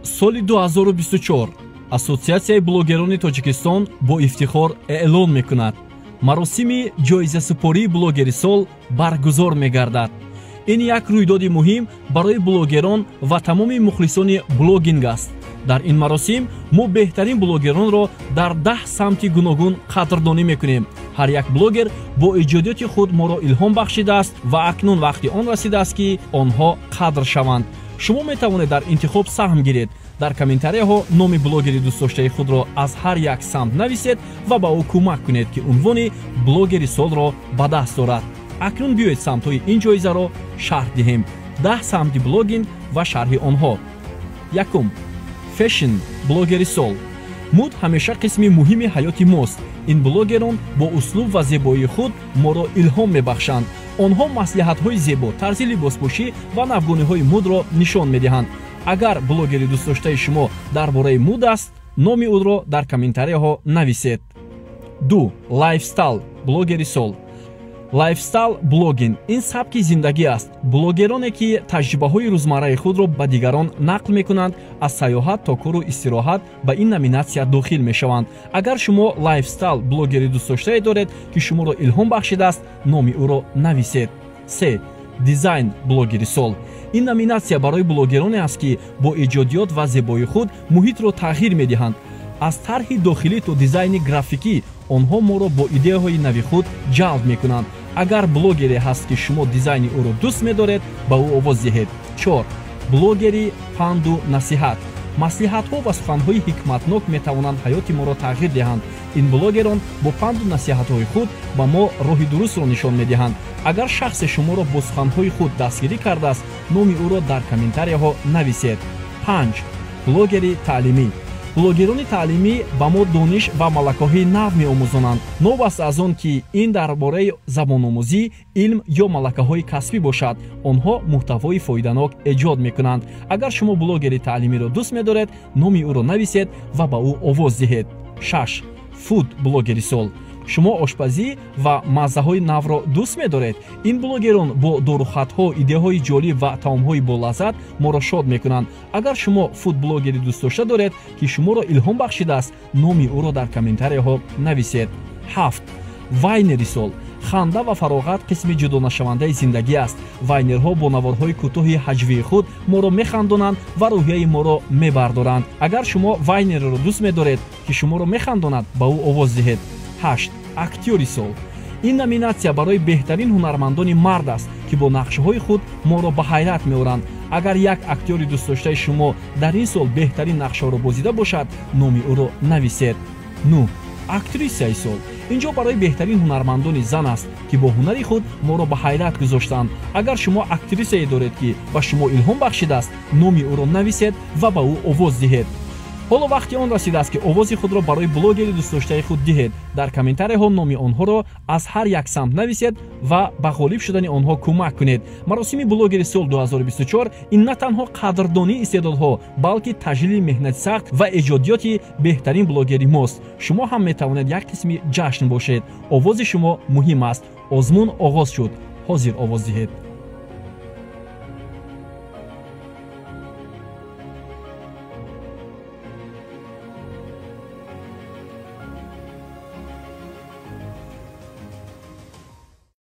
Соли 2024 Ассотсиатсияи блогерони Тоҷикистон бо ифтихор эълон мекунад. Маросими ҷоизасупории блогери сол баргузор мегардад. Ин як рӯйдоди муҳим барои блогерон ва тамоми мухлисони блогинг аст. Дар ин маросим мо беҳтарин блогеронро дар 10 самти гуногун қадрдонӣ мекунем. Ҳар як блогер бо эҷодиёти худ моро илҳом бахшидааст ва акнун вақти он расидааст, ки онҳо қадр шаванд. Шумо метавонед дар интихоб саҳм гиред. Дар комментарияҳо номи блогери дӯстдоштаи худро аз ҳар як самт нависед ва ба ӯ кӯмак кунед, ки унвони блогери солро ба даст дорад. Акнун биёед, самтҳои ин ҷоизаро шарҳ диҳем. 10 самти блогинг ва шарҳи онҳо. Якум: fashion блогери сол. Муд ҳамеша қисми муҳими ҳаёти мост. Ин блогерон бо услуб ва зебоии худ моро илҳом мебахшанд. Онҳо маслиҳатҳои зебо, тарзи либоспӯшӣ ва навгониҳои мудро нишон медиҳанд. Агар блогери дӯстдоштаи шумо дар бораи муд аст, номи ӯро дар комментарияҳо нависед. Ду: lifestyle блогери сол. Lifestyle блогинг ин сабки зиндагӣ аст. Блогероне, ки таҷрибаҳои рӯзмарраи худро ба дигарон нақл мекунанд, аз сайёҳат то кору истироҳат, ба ин номинатсия дохил мешаванд. Агар шумо lifestyle блогери дӯстдоштае доред, ки шуморо илҳом бахшидааст, номи ӯро нависед. Се: дизайн блогери сол. Ин номинатсия барои блогероне аст, ки бо эҷодиёт ва зебоии худ муҳитро тағйир медиҳанд. Аз тарҳи дохилӣ то дизайни графикӣ, онҳо моро бо идеяҳои нави худ ҷалб мекунанд. Агар блогере ҳаст, ки шумо дизайни ӯро дӯст медоред, ба ӯ овоз диҳед. Чор: блогери панду насиҳат. Маслиҳатҳо ва суханҳои ҳикматнок метавонанд ҳаёти моро тағйир диҳанд. Ин блогерон бо панду насиҳатҳои худ ба мо роҳи дурустро нишон медиҳанд. Агар шахсе шуморо бо суханҳои худ дастгирӣ кардааст, номи ӯро дар комментарияҳо нависед. Панҷ: блогери таълимӣ. Блогерони таълимӣ ба мо дониш ва малакаҳои нав меомӯзонанд. Новобаста аз он ки ин дар бораи забономӯзӣ, илм ё малакаҳои касбӣ бошад, онҳо муҳтавои фоиданок эҷод мекунанд. Агар шумо блогери таълимиро дӯст медоред, номи ӯро нависед ва ба ӯ овоз диҳед. Шаш: food блогери сол. Шумо ошпазӣ ва маззаҳои навро дӯст медоред? Ин блогерон бо дорухатҳо, идеяҳои ҷолиб ва таомҳои болаззат моро шод мекунанд. Агар шумо food блогери дӯстдошта доред, ки шуморо илҳом бахшидааст, номи ӯро дар комментарияҳо нависед. Ҳафт: вайнери сол. Ханда ва фароғат қисми ҷудонашавандаи зиндагӣ аст. Вайнерҳо бо наворҳои кӯтоҳи ҳаҷвии худ моро механдонанд ва рӯҳияи моро мебардоранд. Агар шумо вайнерро дӯст медоред, ки шуморо механдонад, ба ӯ овоз диҳед. Ҳашт: актёри сол. Ин номинатсия барои беҳтарин ҳунармандони мард аст, ки бо нақшҳои худ моро ба ҳайрат меоранд. Агар як актёри дӯстдоштаи шумо дар ин сол беҳтарин нақшҳоро бозида бошад, номи ӯро нависед. Нӯ: актрисаи сол. Инҷо барои беҳтарин ҳунармандони зан аст, ки бо ҳунари худ моро ба ҳайрат гузоштанд. Агар шумо актрисае доред, ки ба шумо илҳом бахшидааст, номи ӯро нависед ва ба ӯ овоз диҳед. Ҳоло вақти он расидааст, ки овози худро барои блогери дӯстдоштаи худ диҳед. Дар комментарияҳо номи онҳоро аз ҳар як самт нависед ва ба ғолиб шудани онҳо кӯмак кунед. Маросими блогери сол 2024 ин на танҳо қадрдонии истеъдодҳо, балки таҷлили меҳнати сахт ва эҷодиёти беҳтарин блогери мост. Шумо ҳам метавонед як қисми ҷашн бошед. Овози шумо муҳим аст. Озмун оғоз шуд, ҳозир овоз диҳед.